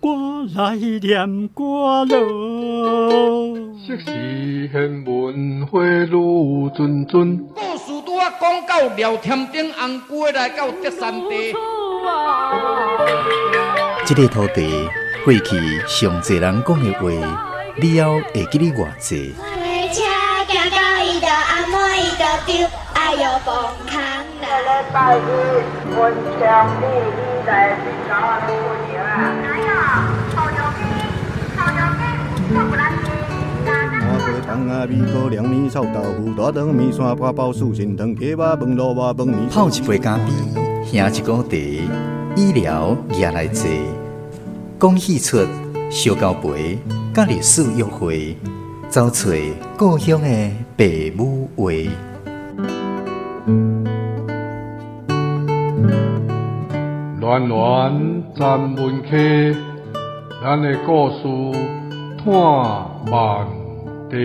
我來念歌囉。昔時玄文花愈谆谆。故事拄仔講到廖添丁紅龜來到德山地。這个土地過去上濟人講的話，了後會記得偌濟？泡一杯咖啡，喝一壺茶，醫療也來坐，講戲出燒交陪，佮歷史約會，走揣故鄉的爸母話。戀戀三文溪，咱的故事伴萬地。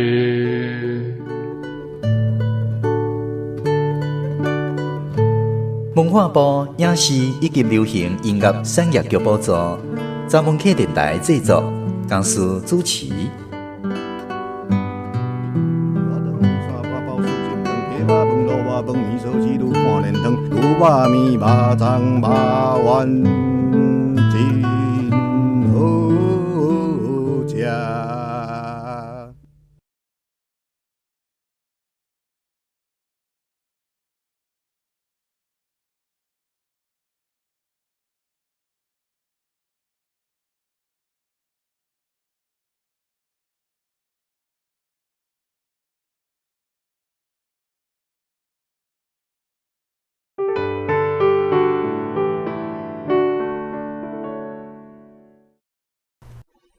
文化部影視以及流行音樂產業局補助，查文溪電台製作，公司主持。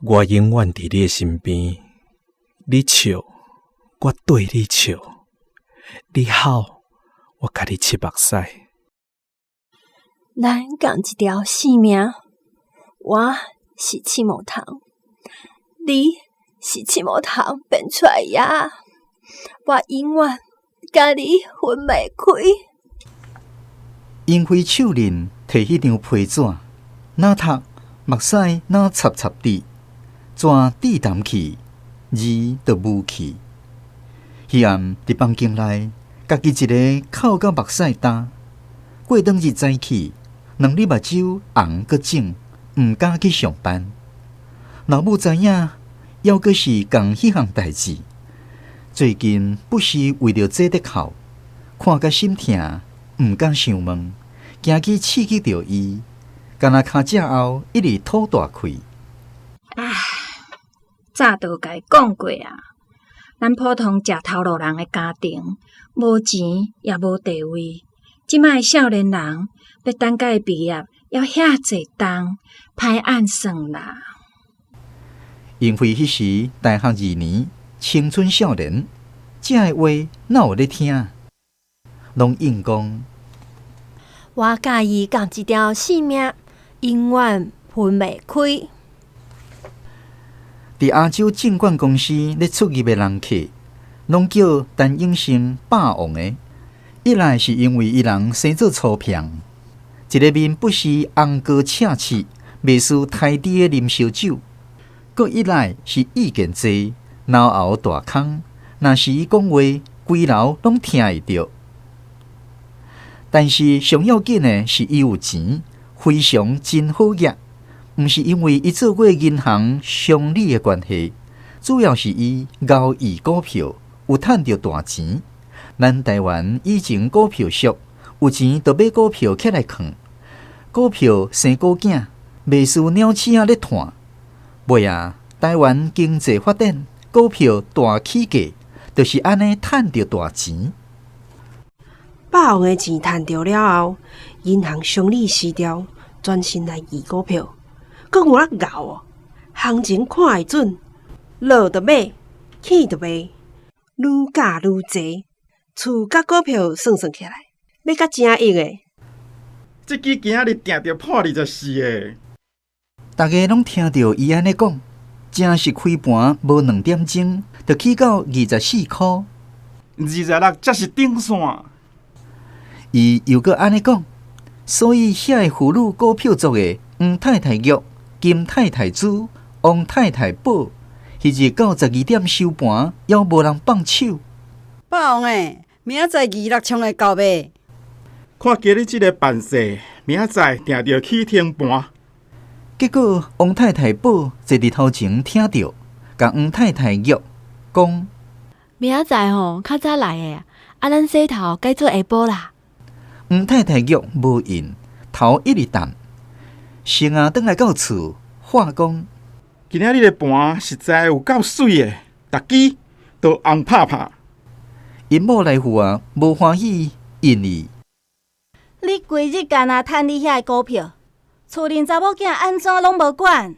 我永遠佇你的身邊，你笑，我綴你笑；你哭，我共你拭目屎。咱仝一條性命，我是刺毛蟲，你是刺毛蟲變出來的，我永遠佮你分袂開。因為手輪提彼張批紙，若讀目屎若插插滴。紙滴澹去，字就無去。彼暗佇房間內，家己一个哭到目屎干。過當日早起，兩粒目睭紅閣腫，毋敢去上班。老母知影，猶閣是仝彼項代誌。最近不時為著這咧哭，看甲心疼，毋敢相問，驚去刺激著伊，敢若尻脊後一直吐大氣。唉，早就共伊講過啊！咱普通食頭路人的家庭，無錢也無地位。這擺的少年人欲等甲伊畢業，猶遐濟冬，歹按算啦。因為彼時大學二年，青春少年，這的話哪有咧聽？攏應講。我佮伊仝一條性命，永遠分袂開。佇亞洲證券公司咧出入的人客，攏叫陳永生霸王的。一來是因為伊人生做粗鄙，一个面不時紅膏赤刺，袂輸台豬的啉燒酒；閣一來是意見濟，腦後大空，若是伊講話，規樓攏聽會著。但是上要緊的是伊有錢，非常真好額。毋是因為伊做過銀行襄理的關係，主要是伊交易股票有趁著大錢。咱台灣以前股票俗，有錢就買股票起來囥，股票生股囝，袂輸鳥鼠仔咧湠。尾仔，台灣經濟發展，股票大起價，就是按呢趁著大錢。霸王的錢趁著了後，銀行襄理辭掉，專心來議股票。閣有力𠢕哦，行情看會準，落就買，起就賣，愈加愈濟，厝佮股票算算起來，買甲誠億的。這支今仔日定著破24个。逐家攏聽著伊按呢講，正是開盤無兩點鐘，就起到24箍。26才是頂線。伊又閣按呢講，所以遐个婦女股票族的黃太太玉。金太太煮，王太太補。彼日到12點收盤，猶無人放手。霸王欸，明仔載二六衝會到未？看今日這个盤勢，明仔載定著起停盤。結果王太太寶坐佇頭前聽著，共黃太太約講：明仔載吼較早來的，啊，咱洗頭改做下晡啦。黃太太約無應，頭一直澹。先仔轉來到厝，話講：今仔日的盤實在有夠媠的，逐支都紅拍拍。𪜶某來富啊，無歡喜應伊。你規日干焦趁你遐的股票，厝裡查某囝按怎攏無管？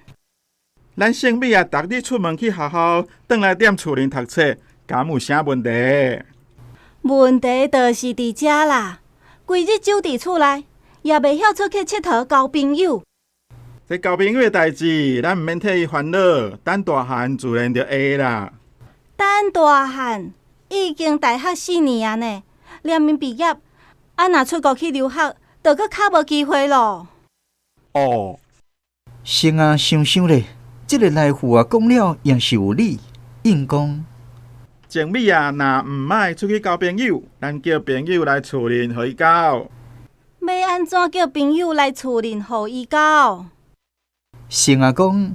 咱聖美啊，逐日出門去學校，轉來踮厝裡讀冊，敢有啥問題？問題就是佇遮啦，規日守佇厝內，也袂曉出去𨑨迌交朋友。這交朋友的代誌，咱毋免替伊煩惱，等大漢自然就會啦。等大漢已經大學4年啊呢，連面畢業，啊若出國去留學，就閣較無機會咯。哦，先仔想想咧，這个來富啊講了也是有理，應講。靜美啊，若毋愛出去交朋友，咱叫朋友來厝裡予伊交。欲按怎叫朋友來厝裡予伊交？先仔講，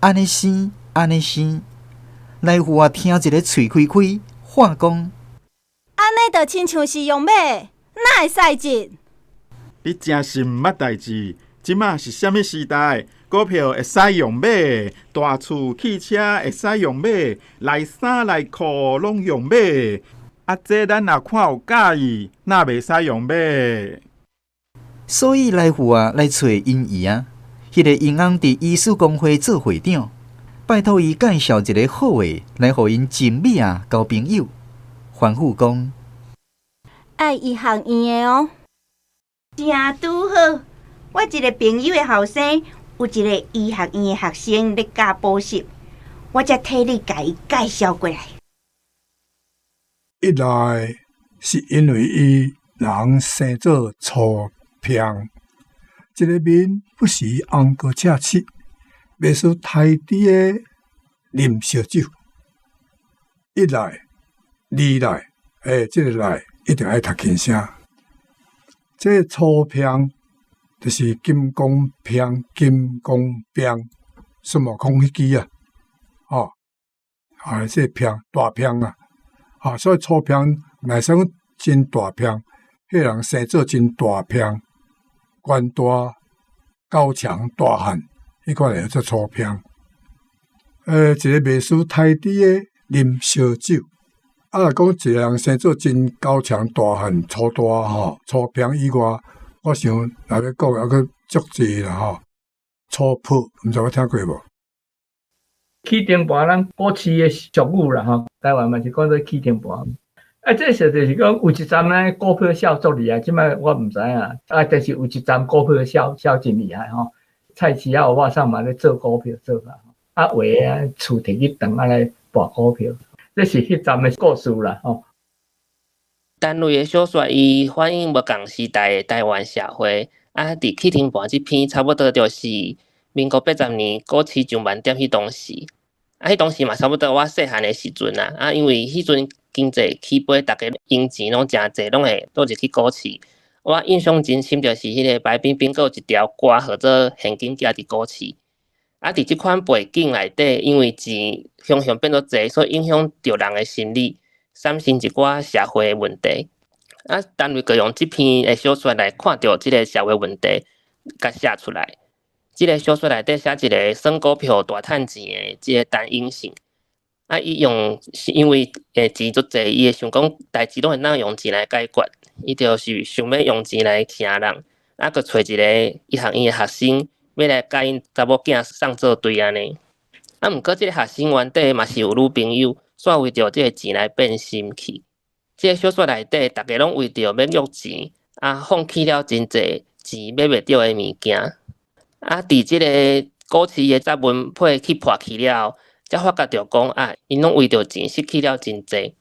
按呢生，按呢生，來富啊聽一个喙開開，話講。按呢就親像是用買，哪會使這？你真是毋捌代誌，這馬是啥物時代？股票會使用買，大厝汽車會使用買，內衫內褲攏用買。啊，這咱若看有佮意，哪袂使用買？所以來富啊來揣𪜶姨仔，彼个𪜶翁佇醫師公會做會長，拜託伊介紹一个好的來予𪜶靜美仔交朋友。吩咐講：愛醫學院的哦。正拄好，我一个朋友的後生有一个醫學院的學生咧教補習，我才替你共伊介紹過來。一來是因為伊人生做粗癟，一个面不時紅膏赤刺，袂輸刣豬的啉燒酒。一來、二來，這个來一定愛讀輕聲。這粗癟就是金剛癟、金剛癟，孫悟空彼支啊，吼，啊，這个癟大癟啊，啊，所以粗癟若是講真大癟，彼人生做真大癟，懸大、高強大漢，彼款叫做粗癟。一个袂輸刣豬的啉燒酒，啊，若講一个人生做真高強大漢、粗大吼、粗癟以外，我想若欲講猶閣足濟啦吼。粗朴，毋知有聽過無？起停盤，咱股市的俗語啦吼，台灣嘛是講做起停盤。啊，這實際是講有一陣呢股票痟足厲害，這擺我毋知影。啊，但是有一陣股票痟痟真厲害吼。菜市仔歐巴桑嘛咧做股票做法，啊，話啊厝提去轉啊來博股票，這是彼陣的故事啦吼。陳雷的小說，伊反映無仝時代的台灣社會。啊，佇起停盤這篇，差不多就是民國80年股市上萬點彼當時。啊，彼當時嘛差不多我細漢的時陣啊。啊，因為彼陣經濟起飛，逐家閒錢攏誠濟，攏會倒入去股市。我印象真深，就是彼个白冰冰閣有一條歌，號做《現金寄佇股市》。啊，佇這款背景內底，因為錢雄雄變做濟，所以影響著人的心理，產生一寡社會的問題。啊，陳雷閣用這篇的小說來看著這个社會問題，共寫出來。這个小說內底寫一个耍股票大趁錢的這个陳永勝。啊，伊用是因為錢足濟，伊會想講代誌攏會當用錢來解決，伊就是想欲用錢來唌人，啊，閣揣一个醫學院的學生，欲來共𪜶查某囝送做對按呢。啊，毋過這个學生原底嘛是有女朋友，煞為著這个錢來變心去。這个小說內底，逐家攏為著欲約錢，啊，放棄了真濟錢買袂著的物件。啊，佇這个股市的雜文批去破去了後，才發覺著講啊，𪜶攏為著錢失去了真濟。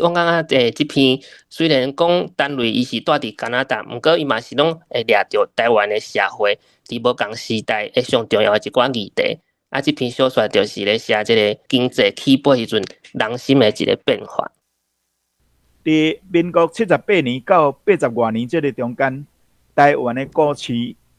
我感覺這篇雖然講陳雷伊是住佇加拿大，毋過伊嘛是攏會掠著台灣的社會佇無仝時代的上重要的一寡議題。啊，這篇小說就是咧寫這个經濟起飛時陣人心的一个變化。佇民國78年到80外年這个中間，台灣的股市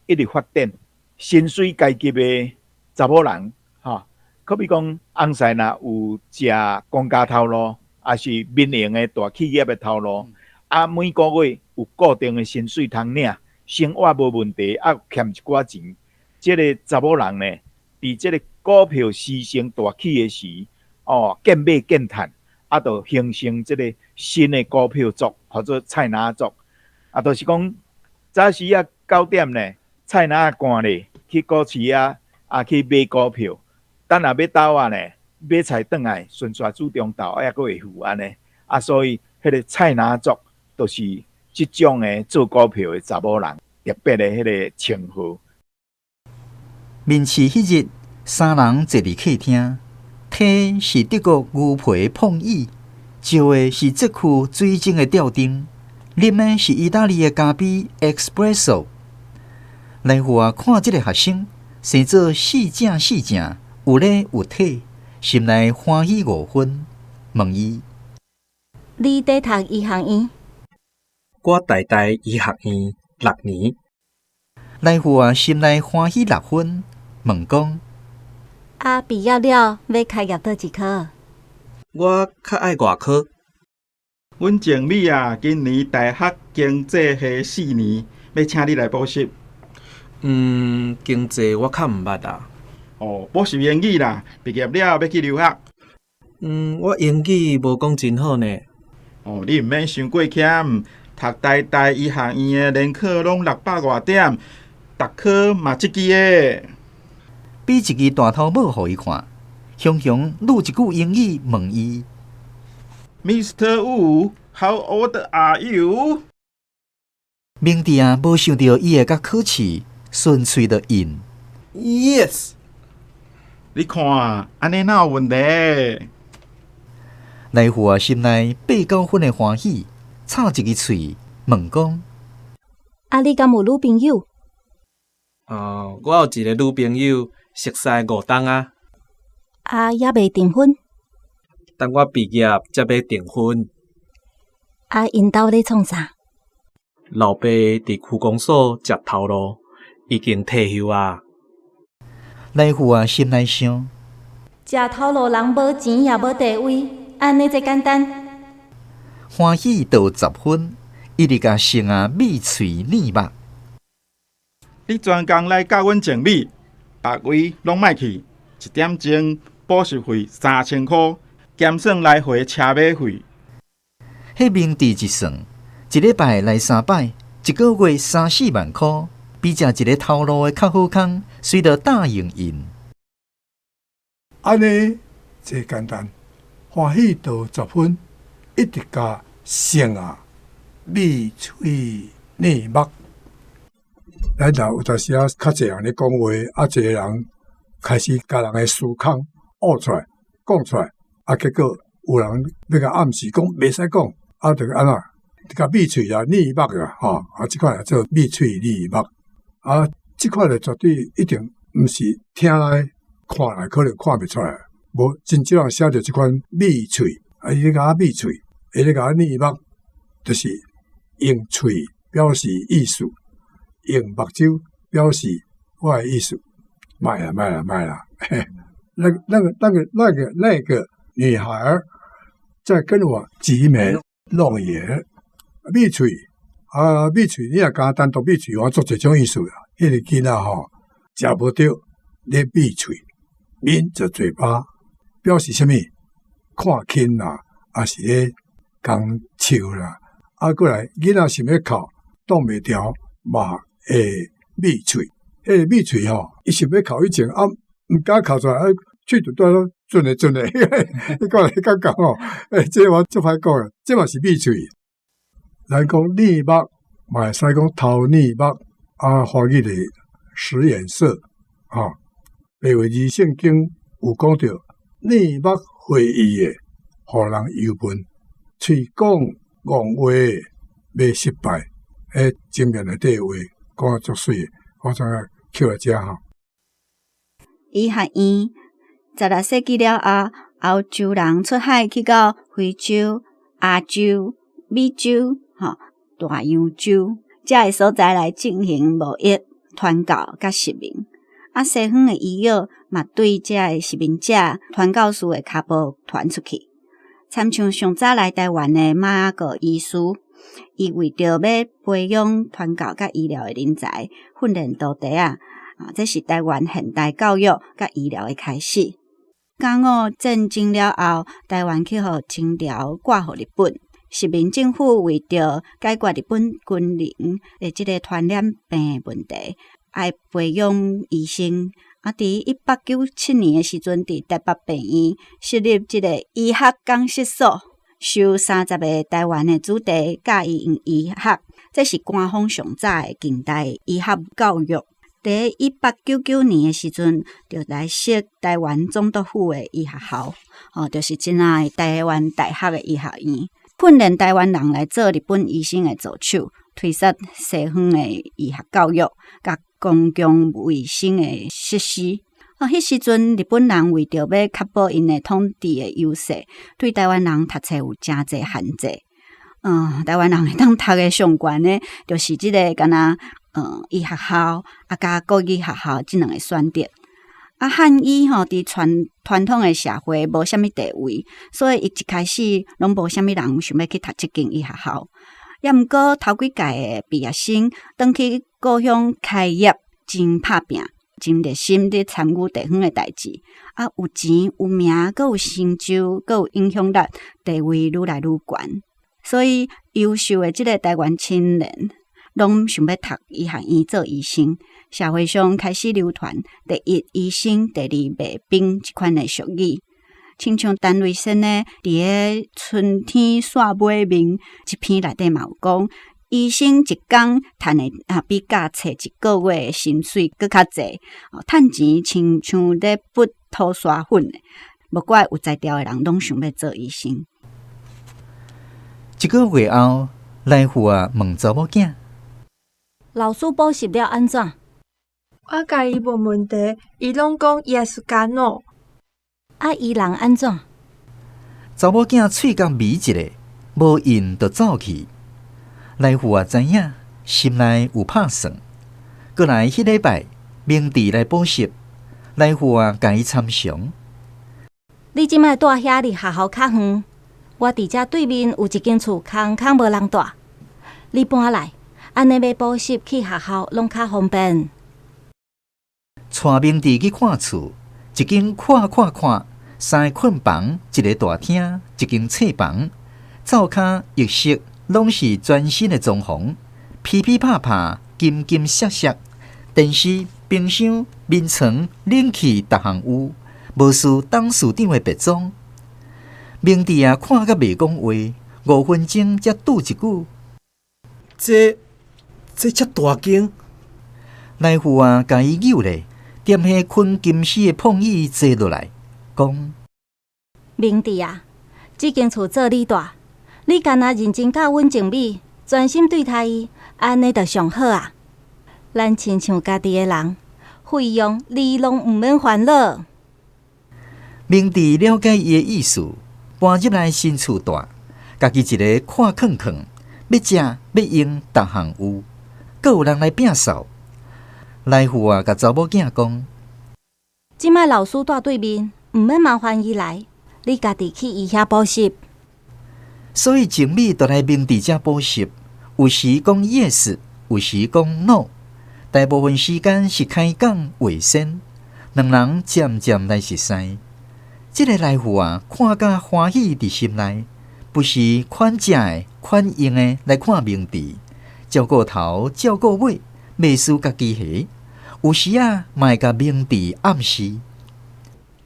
一直發展，薪水階級的查某人，吼，可比講翁婿若有食公家頭路，抑是民營的大企業的頭路，啊，每个月有固定的薪水通領，生活無問題，啊，欠一寡錢，這个查某人呢，佇這个股票時勢大起的時，哦，見買見趁，啊，就形成這个新的股票族，號做菜籃族，啊，就是講早時仔9點呢，菜籃仔趕咧去股市啊，啊去買股票，等下欲走啊呢，買菜轉來，順紲煮中晝，啊，猶閣會赴按呢，啊，所以彼个菜籃族就是這種的做股票的查某人特別的彼个稱號。面試彼日，三人坐佇客廳，提是德國牛皮膨椅，照的是這區水晶的吊燈，啉的是意大利的咖啡 Espresso。來富啊，看這个學生生做四正四正，有禮有體，心內歡喜五分，問伊：你佇讀醫學院？我台大醫學院6年。來富啊，心內歡喜六分，問講：啊，畢業了欲開業佗一科？我較愛外科。阮靜美啊，今年大學經濟系4年，欲請你來補習。嗯，經濟我較毋捌啊。哦，補習英語啦，畢業了欲去留學。嗯，我英語無講真好呢。哦，你毋免傷過謙，讀台大醫學院的聯考攏600外點，逐科嘛這支的。比一支大頭帽予伊看，雄雄擼一句英語問伊：Mr. Wu，How old are you？明智啊，無想著伊會共考試，純粹的應。 Yes。你看，按呢哪有問題？來富啊，心內8、9分的歡喜，插一支喙問講：啊，你敢有女朋友？哦，我有一个女朋友，熟似5冬啊。啊，猶未訂婚？等我畢業才欲訂婚。啊，𪜶兜咧創啥？老爸佇區公所食頭路，已經退休啊。來富啊，心內想：食頭路人無錢也無地位，按呢這簡單。歡喜到10分，一直共性啊覕喙膩目。你專工來教阮靜美，別位攏莫去。一點鐘補習費3000箍，兼算來回車馬費。彼明智一算，一禮拜來三擺，一个月三四萬箍，比食一个頭路的較好康，遂就答應𪜶。按呢，這簡單，歡喜到10分，一直共性啊，覕喙膩目。咱若有當時仔較濟人咧講話，啊，一個人開始共人的思空挖出來，講出來，啊，結果有人欲共暗示講袂使講，啊，就按怎，共覕喙啊，膩目啊，吼，啊，這款叫做覕喙膩目，啊，這款就絕對一定毋是聽來看來可能看袂出來，無真少人寫著這款覕喙，啊，伊咧共我覕喙，伊咧共我膩目，就是用喙表示意思。用目睭表示我的意思，莫啦莫啦莫啦，那個女孩在跟我擠眉弄眼，覕喙啊覕喙，你若敢單獨覕喙，我足濟種意思啦。彼个囡仔吼，食無著咧覕喙，抿著嘴巴，表示啥物？看輕啦，抑是咧講笑啦。啊，過來囡仔想欲哭，擋袂牢嘛會覕喙。彼个覕喙吼，伊想欲哭以前啊，毋敢哭出來，啊，喙就蹛咧準咧準咧，彼個感覺吼，欸，這我足歹講的，這嘛是覕喙。咱講膩目，嘛會使講頭膩目，啊，華語的使眼色，啊，白話字聖經有講著膩目會意的，予人憂悶，喙講戇話袂失敗，彼前面內底話講得足媠，我怎啊抾來遮吼。醫學院16世紀了後，歐洲人出海去到非洲、亞洲、美洲、吼大洋洲遮个所在來進行貿易、傳教佮殖民。啊，西方的醫藥嘛對遮个殖民者、傳教士的跤步傳出去。參像上早來台灣的馬雅各醫師，伊為著欲培養傳教佮醫療的人才，訓練徒弟仔，啊，這是台灣現代教育佮醫療的開始。甲午戰爭了後，台灣去予清朝割予日本，殖民政府為著解決日本軍人的這個傳染病的問題，愛培養醫生。啊，佇1897年的時陣，佇台北病院設立這個醫學講習所，收30個台灣的子弟教伊用醫學，這是官方上早的近代醫學教育。佇1899年的時陣，就來設台灣總督府的醫學校，哦，就是今仔的台灣大學的醫學院，訓練台灣人來做日本醫生的助手，推捒西方的醫學教育，佮公共衛生的實施。啊，彼時陣日本人為著欲確保𪜶的統治的優勢，對台灣人讀冊有誠濟限制。台灣人會當讀的上懸的，就是這个敢若醫學校啊，佮國語學校這兩个選擇。啊，漢醫吼，佇傳傳統的社會無啥物地位，所以伊一開始攏無啥物人想欲去讀這間醫學校。抑毋過頭幾屆的畢業生，轉去故鄉開業，真拍拚，真熱心佇參與地方的代誌。啊，有錢有名，閣有成就，閣有影響力，地位愈來愈懸。所以優秀的這个台灣青年，攏想欲讀醫學院做醫生。社會上開始流傳“第一醫生，第二賣兵”這款的俗語。親像陳瑞先呢，佇个春天煞尾面這篇內底嘛有講，醫生一工趁的啊，比教冊一個月的薪水閣較濟。趁錢親像咧撥土沙粉的，無怪有才調的人攏想欲做醫生。一個月後，來富啊問查某囝：老師補習了按怎？我共伊問問題，伊攏講 yes 佮 no。啊，伊人按怎？查某囝喙角抿一下，無應就走去。來富啊知影，心內有拍算。過來彼禮拜，明智來補習，來富啊共伊參詳。你這擺住遐離學校較遠，我佇遮對面有一間厝空空無人住，你搬來，按呢欲補習去學校攏較方便。帶明智去看厝，一間看看看，三个睏房，一个大廳，一間冊房，灶跤浴室攏是全新的裝潢，噼噼啪啪，金金閃閃，電視、冰箱、眠床、冷氣，逐項有，無輸董事長的別莊。明智啊，看甲袂講話，5分鐘才拄一句。這這遮大間，來富啊，共伊扭咧，踮彼捆金絲的膨椅坐落來，講：明智啊，這間厝做你住，你干焦認真教阮靜美，專心對待伊，按呢就上好啊。咱親像家己的人，費用你攏毋免煩惱。明智了解伊的意思，搬入來新厝住，家己一个看囥囥，欲食欲用，逐項有，閣有人來摒掃。來富啊，共查某囝講：這擺老師住對面，毋免麻煩伊來，你家己去伊遐補習。所以靜美就來明智遮補習，有時講 yes，有時講 no，大部分時間是開講話先，兩人漸漸來熟似。這个來富啊，看甲歡喜佇心內，不時款食的、款用的來看明智，照顧頭，照顧尾，袂輸家己下。有時啊，嘛會共明智暗示。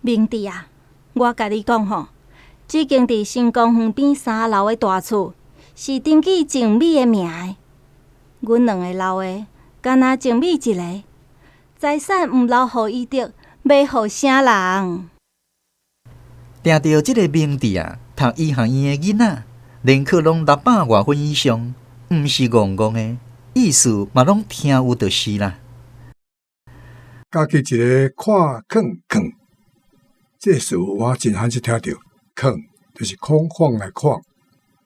明智啊，我共你講吼，這間佇新公園邊三樓的大厝是登記靜美的名的。阮兩個留的，干焦靜美一个，財產毋留予伊著，欲予啥人？聽著這个明智啊，讀醫學院的囡仔，連課攏600外分以上，毋是戇戇的，意思嘛攏聽有就是啦。家己一个闊囥囥，這个詞我真罕少聽著，囥就是空曠的曠，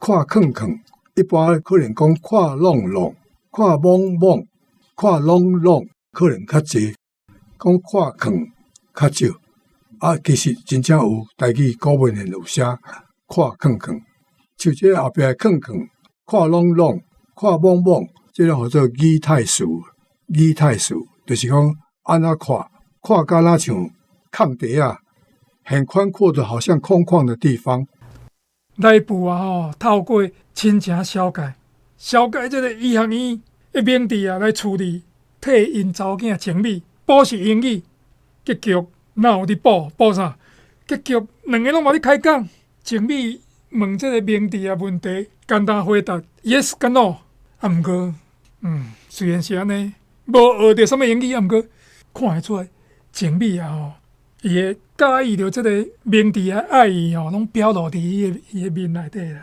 闊囥囥，一般可能講闊挵挵、闊莽莽、闊挵挵，可能較濟，講闊囥較少。啊，其實真正有台語古文獻有寫闊囥囥，像這個後壁的囥囥、闊挵挵、闊莽莽，這個號做語態詞，語態詞就是講按怎看，看敢若像空地仔，很寬闊的，好像空曠的地方。內部啊吼，透過親情紹介，紹介這个醫學院的明智啊來處理，替𪜶查某囝清美補習英語，結局哪有佇補補啥？結局兩个攏嘛咧開講，清美問這个明智啊問題，簡單回答 yes 佮 no，啊毋過，雖然是按呢，無學著啥物英語，啊毋過看會出來，清美啊吼，伊會佮意著這个明智的愛意吼，攏表露佇伊的面內底啦。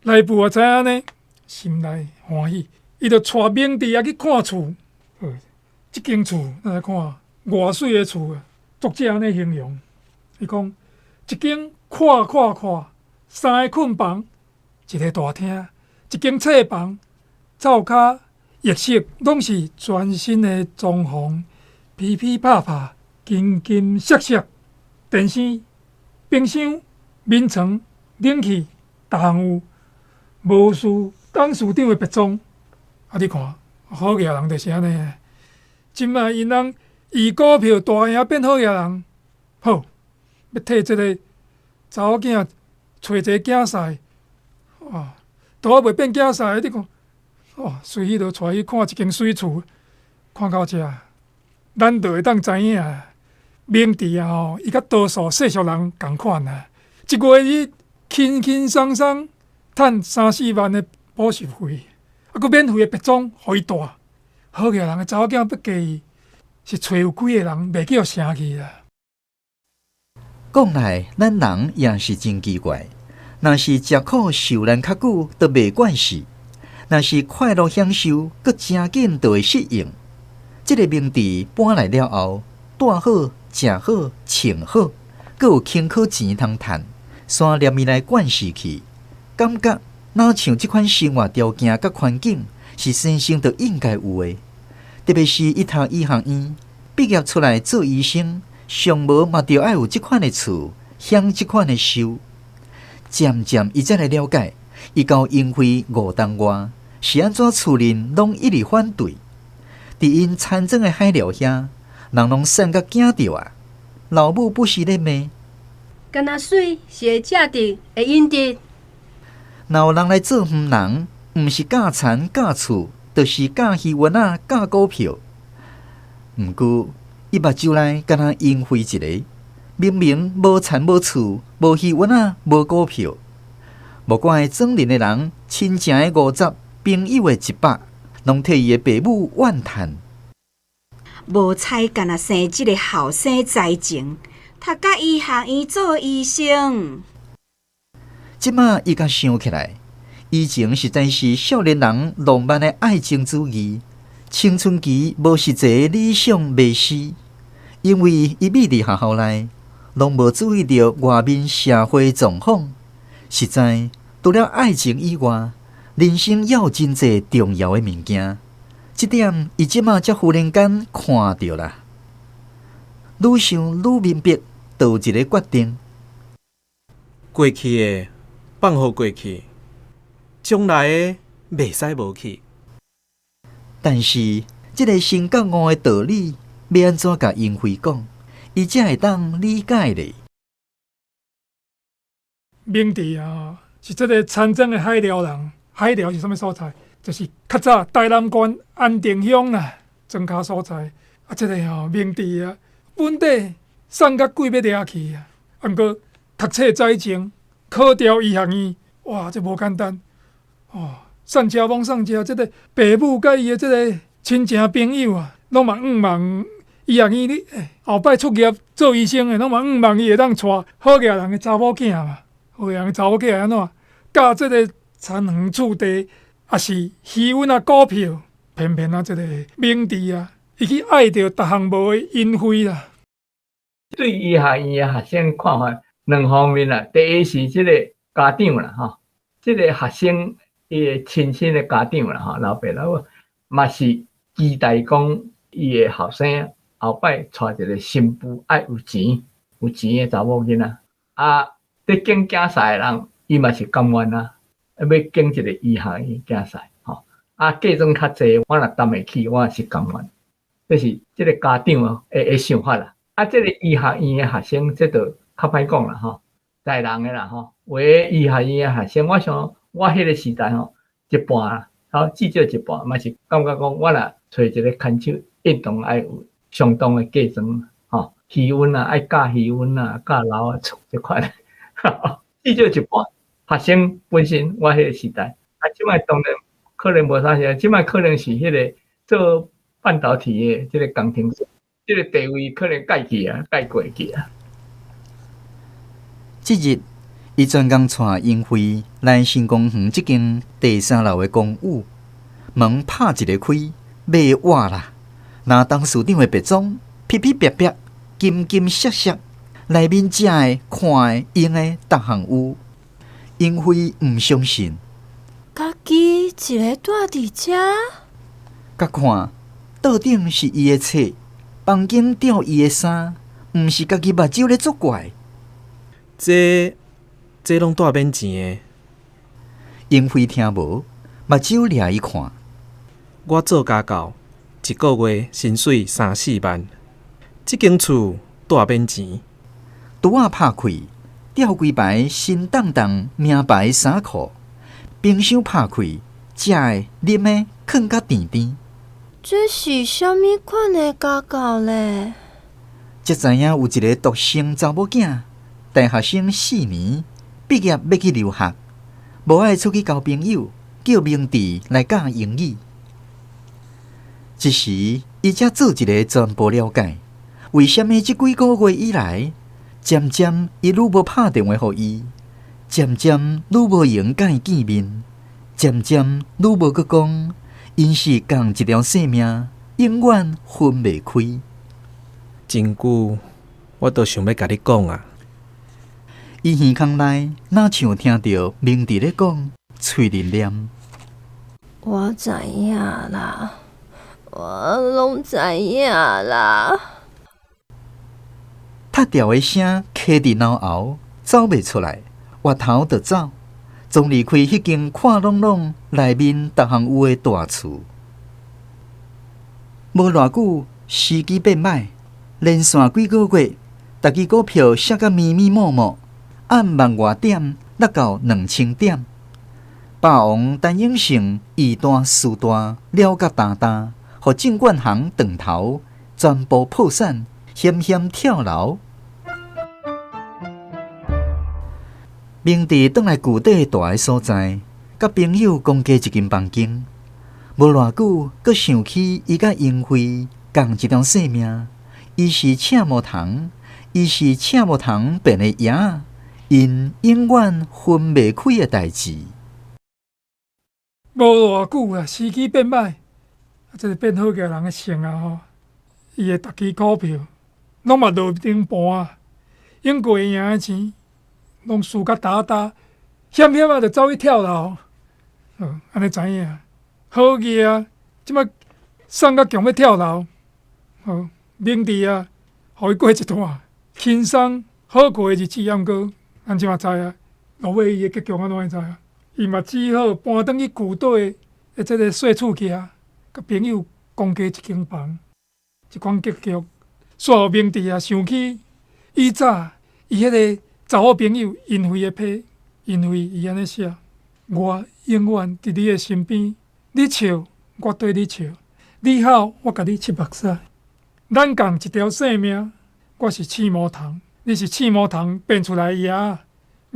內部也知影呢，心內歡喜，伊就帶明智啊去看厝，這間厝咱來看，偌媠的厝啊！作者按呢形容，伊講一間闊闊闊，三个睏房，一个大廳，一間廁房，灶跤、浴室攏是全新的裝潢，皮皮拍拍，金金色色，電視、冰箱、眠床、冷氣，逐項有。無輸董事長的別莊，啊！你看，好額人就是按呢。這擺𪜶人以股票大贏變好額人，好，欲替這个查某囝揣一个囝婿，哦，都猶未變囝婿，你看，哦，隨意就帶去看一間媠厝，看到遮，咱就會當知影，明智啊吼，伊佮多數世俗人仝款啊，一月伊輕輕鬆鬆趁三四萬的補習費，啊，閣免費的別莊予伊住，好額人的查某囝欲嫁伊，是揣有幾个人袂叫聲去啦。講來，咱人也是真奇怪。若是食苦受難較久，都袂慣勢；若是快樂享受，閣誠緊就會適應。這个明智搬來了後，住好、食好、穿好，閣有輕巧錢通趁，煞連伊來慣勢去，感覺若像這款生活條件佮環境是天生就應該有的。特別是伊讀醫學院畢業出來做醫生，上無嘛著愛有這款的厝，享這款的壽。漸漸伊才來了解，伊交英惠五冬外是按怎厝鄰攏一直反對。佇𪜶田莊的海寮遐，人攏散甲驚著啊！老母不時咧罵，敢若水是會食著，會飲著。若有人來做園人，毋是教田教厝，就是教魚塭仔、教股票。毋過，伊目睭內敢若英惠一个，明明無田無厝、無魚塭仔、無股票，無怪莊鄰的人、親情的50、朋友的100，攏替伊的爸母怨嘆。無彩敢若生這个後生才情，讀甲醫學院做醫生。這馬伊才想起來，以前實在是少年人浪漫的愛情主義，青春期無實際理想迷思，因為伊覕佇學校內，攏無注意著外面社會狀況。實在除了愛情以外，人生猶有真濟重要的物件。這點伊這馬才忽然間看著啦。愈想愈明白，就有一个決定。過去的放予過去，將來的袂使無去。但是，這个新覺悟的道理，欲按怎共英惠講，伊才會當理解咧？明智啊，是這个田莊的海寮人。海寮是啥物所在？就是較早台南縣安定鄉啦，莊跤所在。啊，這个吼明智啊，本底送甲鬼欲掠去啊，啊，毋過讀冊才情，考著醫學院，哇，這無簡單哦。送車罔送車，這个爸母佮伊的這个親情朋友啊，攏嘛向望醫學院你後擺出業做醫生的，攏嘛向望伊會當娶好額人的查某囝嘛。好額人的查某囝按怎？佮這个田園厝地，也是虚穩仔股票，偏偏啊，這个明治啊，伊去愛著逐項無的英惠啦。對醫學院的學生看法兩方面啦，第一是這個家長啦，吼，這個學生伊的親身的家長啦，吼，老爸老母嘛是期待講伊的後生後擺娶一個新婦愛有錢，有錢的查某囡仔。啊，咧揀囝婿的人，伊嘛是甘願啊，欲揀一個醫學院囝婿，吼。啊，嫁妝較濟，我若擔會起，我也是甘願。這是這個家長的想法啦。啊，這個醫學院的學生，這就較歹講啦，吼，在人的啦，吼。有的醫學院的學生，我想我彼個時代吼，一半啦，吼，至少一半嘛是感覺講，我若揣一個牽手，一定愛有相當的嫁妝，吼，魚塭啊，愛嫁魚塭啊，嫁老啊，厝這款，至少一半。學生本身，我彼個時代，啊，這擺當然可能無啥是，這擺可能是彼個做半導體的這個工程師。這個地位可能改去啊，改過去啊。這日，伊專工帶英惠來新公園這間第三樓的公寓，門拍一个開，欲活啦！拿董事長的白裝，噼噼啪啪，金金閃閃，內面食的、看的、用的，逐項有。英惠毋相信，家己一个蹛佇遮，佮看，桌頂是伊的冊。房間吊伊的衫，毋是家己目睭咧作怪。這這攏蹛免錢的。英惠聽無，目睭掠伊看。我做家教，一个月薪水三四萬，這間厝蹛免錢。櫥仔拍開，吊幾排新當當名牌衫褲，冰箱拍開，食的、啉的，囥甲甜甜。這是啥物款的家教咧？才知影有一个獨生查某囝，大學生四年，畢業欲去留學，無愛出去交朋友，叫明治來教英語。這時，伊才做一个全部了解，為啥物這幾个月以來，漸漸伊愈無拍電話予伊，漸漸愈無閒佮伊見面，漸漸愈無閣講。𪜶是仝一條性命，永遠分袂開。真久，我都想欲共你講啊。伊耳孔內若像聽著明治咧講，喙咧念。我知影啦，我攏知影啦。踢掉的聲卡佇腦後，走袂出來，回頭就走。總離開彼間闊朗朗、內面逐項有的大厝。無偌久，時機變歹，連續幾个月，逐支股票瀉甲密密麻麻，按萬外點落到2000點。霸王陳永勝以大輸大，了甲焦焦，予證券行斷頭，全部破產，險險跳樓。明治轉來舊底蹛的所在，佮朋友講過一間房間，無偌久，閣想起伊佮英惠仝一條性命，伊是赤毛蟲，伊是赤毛蟲變的蛾仔，𪜶永遠分袂開的代誌。無偌久啊，時機變歹，啊，這個變好個人的性啊吼，伊的逐支股票攏嘛落頂盤啊，用過贏的錢。攏輸甲焦焦，險險仔就走去跳樓，按呢知影。好額啊，這擺送甲強欲跳樓，明治啊，予伊過一段輕鬆好過的日子，抑毋過咱這馬知影，落尾伊的結局按怎會知影？伊嘛只好搬轉去舊底的這个細厝去啊，佮朋友公家一間房，這款結局，煞予明治啊想起以早伊彼个。查某朋友因惠的批，因惠伊按呢寫：我永遠佇你的身邊，你笑，我綴你笑；你哭，我共你拭目屎。咱仝一條性命，我是刺毛蟲，你是刺毛蟲變出來的蛾仔，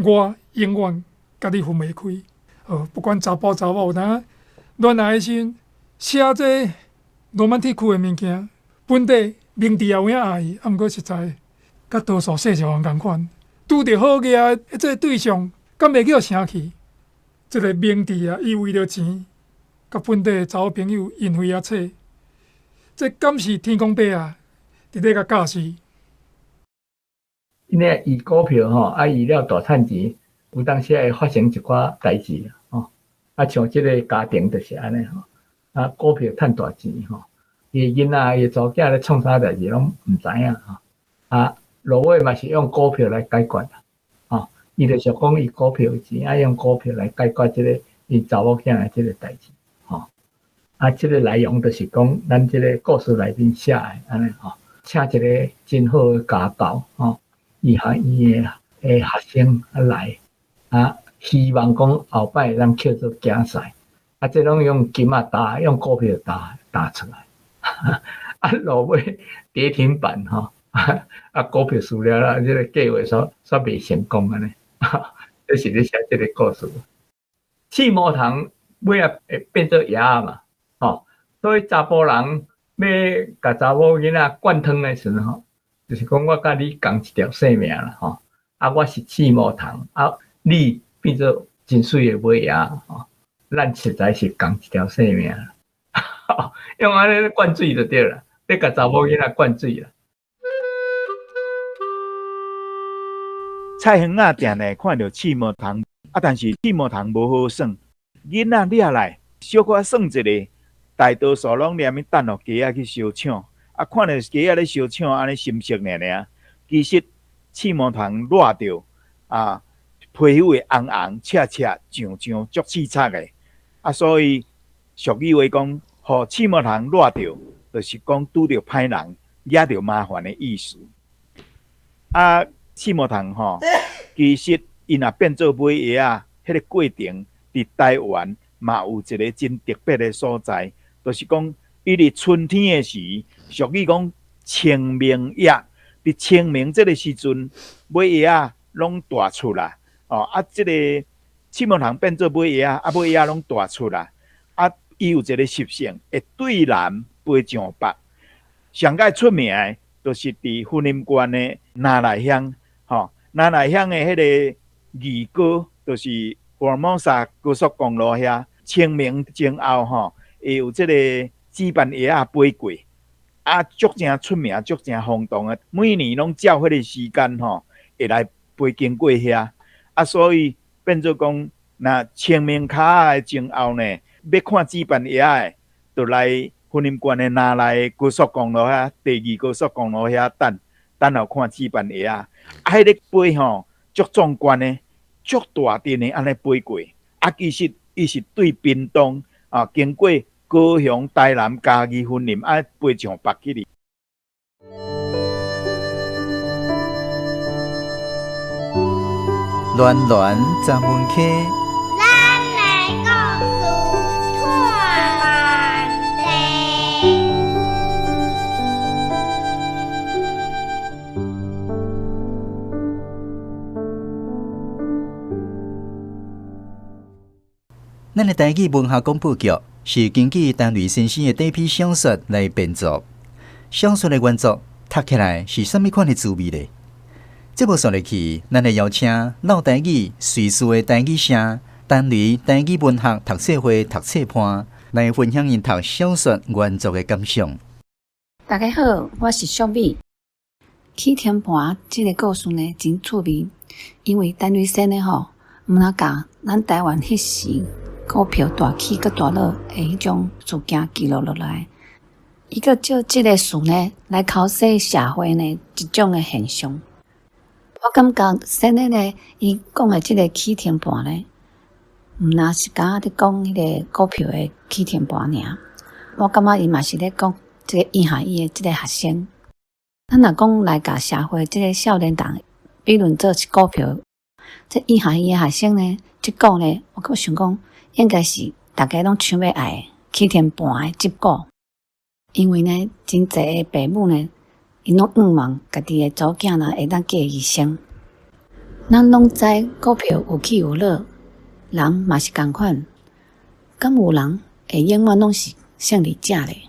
我永遠共你分袂開。哦，不管查埔查某，有當戀愛的時陣寫這羅曼蒂克的物件，本底明治也有影愛伊，啊，毋過實在佮多數世俗人仝款。拄著好額的這个對象，敢袂叫生氣？這个明智啊，伊為著錢，佮本地的查某朋友淫穢仔冊，這敢是天公伯啊，佇咧共教示？因為伊股票吼，啊伊了大趁錢，有當時會發生一寡代誌吼。啊，像這个家庭就是按呢吼，啊股票趁大錢吼，伊的囡仔、伊的查某囝咧創啥代誌攏毋知影吼。啊，落尾嘛是用股票來解決啦，吼。伊就是講伊股票有錢，啊用股票來解決這个伊查某囝的這个代誌，吼。啊，這个內容就是講咱這个故事內面寫的按呢吼，請一个真好的家教吼。醫學院的學生啊來啊，希望講後擺會當叫做競賽，啊，這攏用金仔打，用股票打打出來，啊，落尾跌停板吼，啊，股票輸了啦，這个計劃煞煞袂成功按呢，這是咧寫這个故事。刺毛蟲尾仔會變做葉仔嘛，吼，所以查埔人欲共查某囡仔灌湯的時陣吼。就是講，我佮你仝一條性命啦，吼！啊，我是刺毛蟲，啊，你變做真媠的尾仔，吼！咱實在是仝一條性命，用按呢灌水就對啦，咧共查某囡仔灌水啦。菜園仔定定看著刺毛蟲，啊，但是刺毛蟲無好耍，囡仔掠來小可耍一下，大多數攏連去等予雞仔去相搶。啊，看著雞仔咧相搶，按呢心色爾爾。其實刺毛蟲熱著啊，皮膚會紅紅、赤赤、脹脹，足刺刺的。啊，所以俗語話講，予刺毛蟲熱著，就是講拄著歹人，惹著麻煩的意思。啊，刺毛蟲吼，其實伊若變做尾葉仔，彼个過程佇台灣嘛有一个真特別的所在，就是講伊佇春天的時，俗語講清明葉，佇清明這个時陣，尾葉仔攏大出啦，哦啊，這个刺毛蟲變做尾葉仔，啊尾葉仔攏大出啦，啊，伊有一个習性，會對南飛上北。上蓋出名的，就是佇雲林縣的那內鄉，吼，那內鄉的彼个二高，就是福爾摩沙高速公路遐，清明前後吼，會有這个紫斑蝶仔飛過，啊，足誠出名，足誠轟動的，每年攏照彼个時間吼，會來飛經過遐，啊，所以變做講，若清明跤仔的前後呢，欲看紫斑蝶仔的，就來雲林縣的那內高速公路遐，第二高速公路遐等，等候看紫斑蝶仔。啊，彼个飛吼，足壯觀的，足大陣的按呢飛過。啊，其實伊是對屏東啊，經過高雄、台南、嘉義、雲林，啊，飛上北去哩。暖暖十分溪。咱的故事托万地。咱的台語文學廣播劇是根據陳雷先生的短篇小說來編作，小說的原作讀起來是啥物款的滋味呢？節目煞落去，咱會邀請老台語瑞士的台語聲陳雷台語文學讀冊會讀冊伴來分享𪜶讀小說原作的感想。大家好，我是淑美。起停盤這个故事呢，真趣味，因為陳雷先生吼，毋若共咱台灣彼時股票大起閣大落的彼種事件記錄落來，伊閣借這个事呢來剾洗社會呢一種的現象。我感覺先生呢，伊講的這个起停盤呢，毋若是敢若佇講彼个股票的起停盤爾。我感覺伊嘛是咧講這个醫學院的這个學生。咱若講來共社會這个少年人比論做是股票，這醫學院的學生呢，這股呢，我閣想講應該是逐家攏想欲愛起停盤的這股，因為呢，真濟的爸母呢，𪜶攏向望家己的查某囝若會當嫁醫生。咱攏知股票有起有落，人嘛是仝款，敢有人會永遠攏是勝利者咧？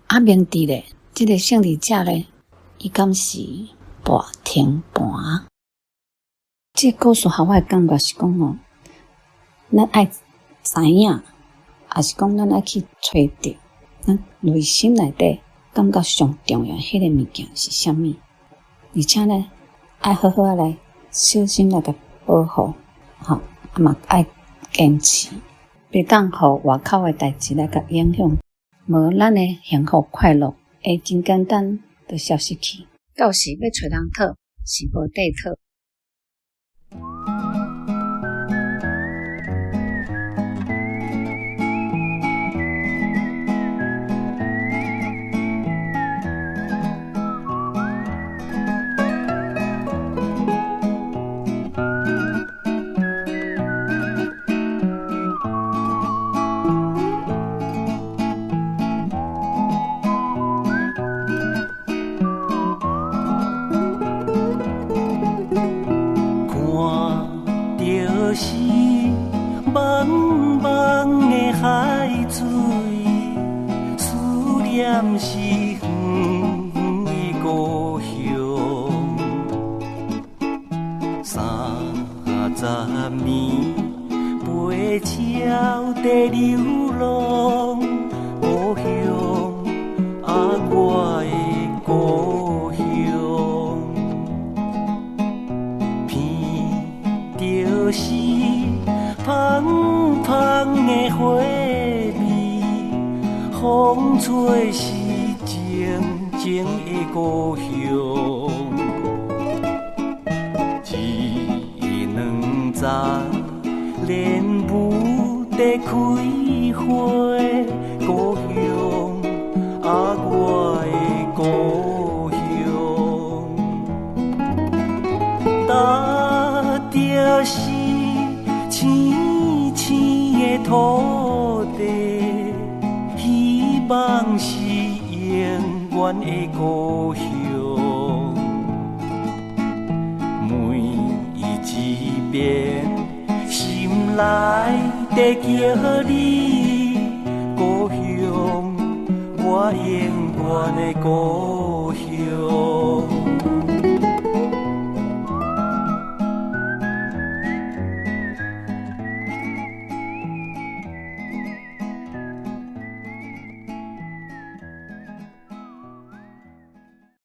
啊，明智咧，這个勝利者咧，伊敢是博停盤？這个故事予我的感覺是講吼，咱愛知影，抑是講咱愛去揣著，咱內心內底感覺上重要彼个物件是啥物？而且呢，愛好好仔來小心來共保護，吼，啊嘛愛堅持，袂當予外口的代誌來共影響，無咱的幸福快樂會真簡單就消失去。到時欲揣人討是無地討。是远遠的故鄉，30年飛鳥在流浪，故鄉啊，我的故鄉，鼻著是芳芳的花味，風吹是靜靜的故鄉，一兩丛莲雾在开花，故鄉啊，我的故鄉，踏著是青青的土地，希望是永遠的故鄉，每一遍心內在叫你故鄉，我永遠的故鄉。